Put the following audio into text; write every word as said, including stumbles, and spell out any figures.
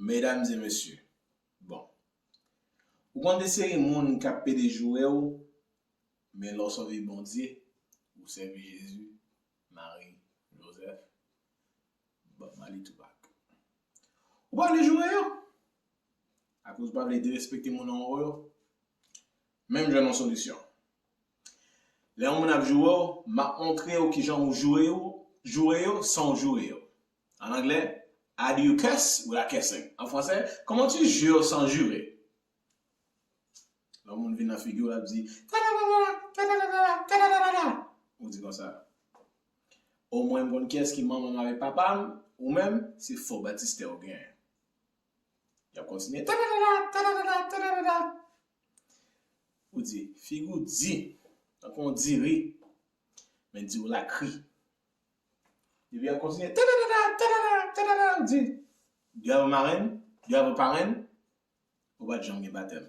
Medam e mesye, bon, ou konn de seri moun k ap pede joure w, men lè w sèvi Bondye, ou sèvi Jezi, Mari, Jozèf, Bob Marley, Tupac. Ou pa vle joure yo? Akoz ou pa vle derespekte moun anwo yo? Men m jwenn yon solisyon. Lè yon moun ap joure w, m ap montre w kijan ou joure yo, joure yo san w joure yo. An anglè, how do you curse without cursing? An fransè, comment tu jures sans jurer? Lè yon moun vin nan figi w, l ap di, ta ta ta ta, ta ta ta ta, ta ta ta ta. Ou di konsa, omwen m konn kiyès ki manman m avèk papa m, ou menm, se fo batistè ou genyen. Y ap kontinye, ta ta ta ta, ta ta ta ta, ta ta ta ta. Ou di, figi w di, tankou yon diri, men di w la kri. Epi y ap kontinye, ta ta ta ta, ta ta ta ta, ta ta ta, ou di, do you have a marraine? Do you have a parrain? Ou pa t janm gen batèm.